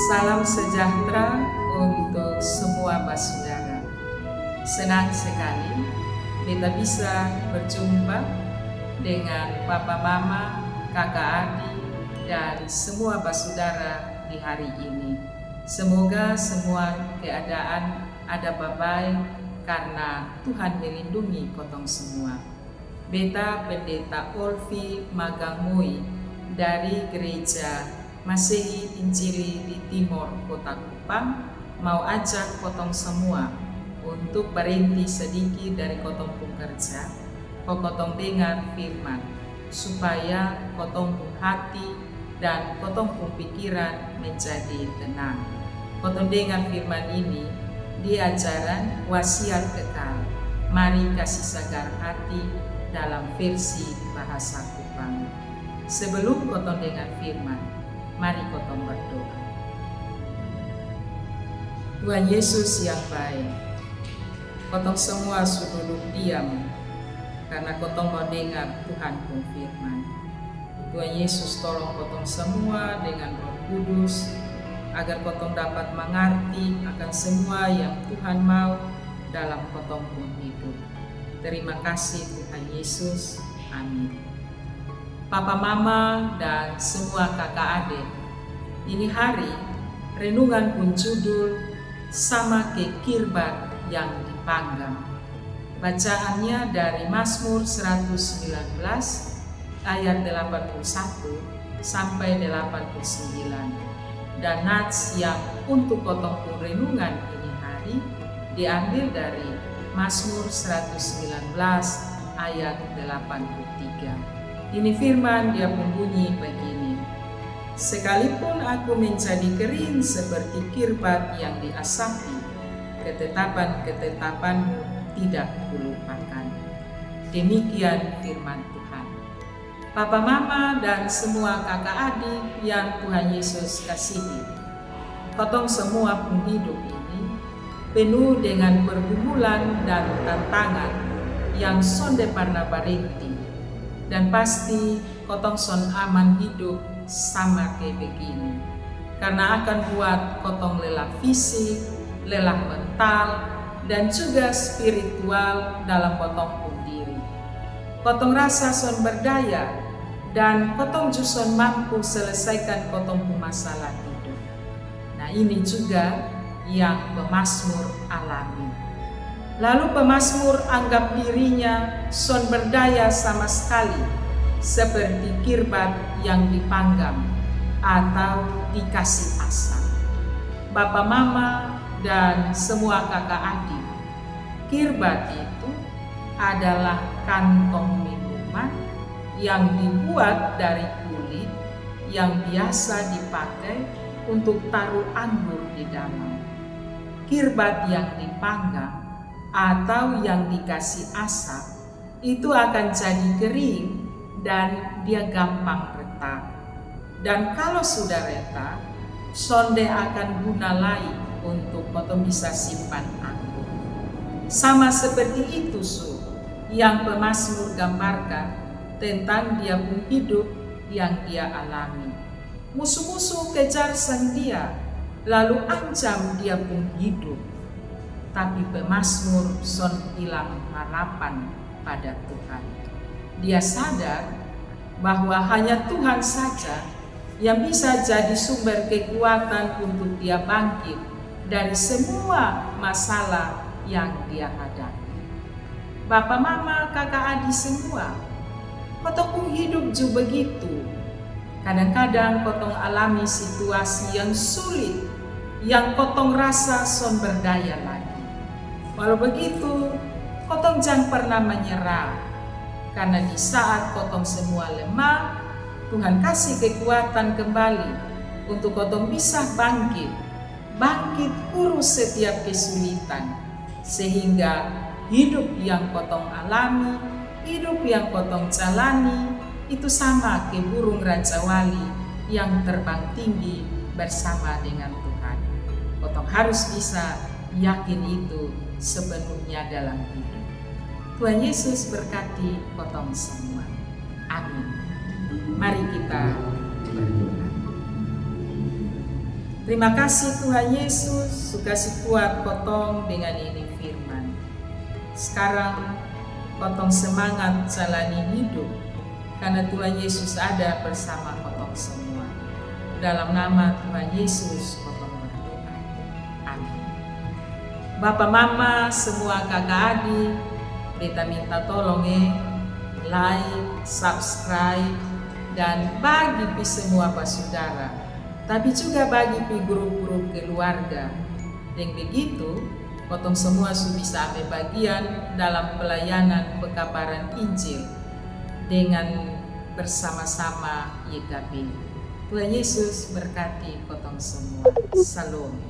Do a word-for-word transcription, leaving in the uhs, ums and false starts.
Salam sejahtera untuk semua basudara. Senang sekali beta bisa berjumpa dengan papa, mama, kaka, adi, dan semua basudara di hari ini. Semoga semua keadaan ada babae karna Tuhan melindungi kotong semua. Beta Pendeta Olvi Magamoi dari Gereja Masehi Injili di Timor Kota Kupang mau ajak kotong semua untuk barenti sadiki dari kotong pung kerja, ko kotong dengar firman, supaya kotong pung hati dan kotong pung pikiran menjadi tenang. Kotong dengar firman ini di ajaran Wasiat Kekal, Mari Kasi Sagar Hati dalam versi bahasa Kupang. Sebelum kotong dengar firman, mari kotong berdoa. Tuhan Yesus yang baik, kotong semua su duduk diam karna kotong mau dengar Tuhan pung firman. Tuhan Yesus, tolong kotong semua dengan Roh Kudus, agar kotong dapat mangarti akan semua yang Tuhan mau dalam kotong pung hidup. Terima kasih Tuhan Yesus. Amin. Papa, mama, dan semua kaka, ade, ini hari renungan pung judul sama ke kirbat yang dipanggang. Bacaannya dari Mazmur seratus sembilan belas ayat delapan puluh satu sampai delapan puluh sembilan. Dan nats yang untuk kotong pung renungan ini hari diambil dari Mazmur seratus sembilan belas ayat delapan puluh tiga. Ini firman dia pung bunyi begini, "Sekalipun aku menjadi kering seperti kirbat yang diasapi, ketetapan-ketetapanmu tidak kulupakan." Demikian firman Tuhan. Papa, mama, dan semua kaka, adi yang Tuhan Yesus kasihi, kotong semua pung hidup ini penuh dengan pergumulan dan tantangan yang sonde parna barenti. Dan pasti kotong son aman hidup sama ke begini, karna akan buat kotong lelah fisik, lelah mental, dan juga spiritual dalam kotong pung diri. Kotong rasa son berdaya, dan kotong ju son mampu selesaikan kotong pung masalah hidup. Nah, ini juga yang pemazmur alami. Lalu pemazmur anggap dirinya son berdaya sama sekali, seperti kirbat yang dipanggang atau dikasi asap. Bapa, mama, dan semua kaka, adik, kirbat itu adalah kantong minuman yang dibuat dari kulit yang biasa dipakai untuk taruh anggur di dalam. Kirbat yang dipanggang atau yang dikasi asap itu akan jadi kering dan dia gampang retak. Dan kalo sudah retak, sonde akan guna lai untuk kotong bisa simpan anggur. Sama seperti itu su yang pemazmur gambarkan tentang dia pung hidup yang dia alami. Musu-musu kejar sang dia, lalu ancam dia pung hidup. Tapi pemazmur son ilang harapan pada Tuhan. Dia sadar bahwa hanya Tuhan saja yang bisa jadi sumber kekuatan untuk dia bangkit dari semua masalah yang dia hadapi. Bapa, mama, kaka, adi semua, kotong pung hidup ju begitu. Kadang-kadang kotong alami situasi yang sulit, yang kotong rasa son berdaya lagi. Walau begitu, kotong jang pernah menyerah. Karna di saat kotong semua lemah, Tuhan kasi kekuatan kembali untuk kotong bisa bangkit, bangkit urus setiap kesulitan, sehingga hidup yang kotong alami, hidup yang kotong jalani, itu sama ke burung rajawali yang terbang tinggi bersama dengan Tuhan. Kotong harus bisa yakin itu sepenuhnya dalam hidup. Tuhan Yesus berkati kotong semua. Amin. Mari kita berdoa. Terima kasih Tuhan Yesus su kasi kuat kotong dengan ini firman. Sekarang kotong semangat jalani hidup karena Tuhan Yesus ada bersama kotong semua. Dalam nama Tuhan Yesus kotong berdoa. Amin. Bapa mama semua kaka adi, beta minta tolong e, like, subscribe, dan bagi pi semua basudara. Tapi juga bagi pi grup-grup keluarga. Deng begitu kotong semua su bisa ambe bagian dalam pelayanan pekabaran Injil dengan bersama-sama Y K B. Tuhan Yesus berkati kotong semua. Salome.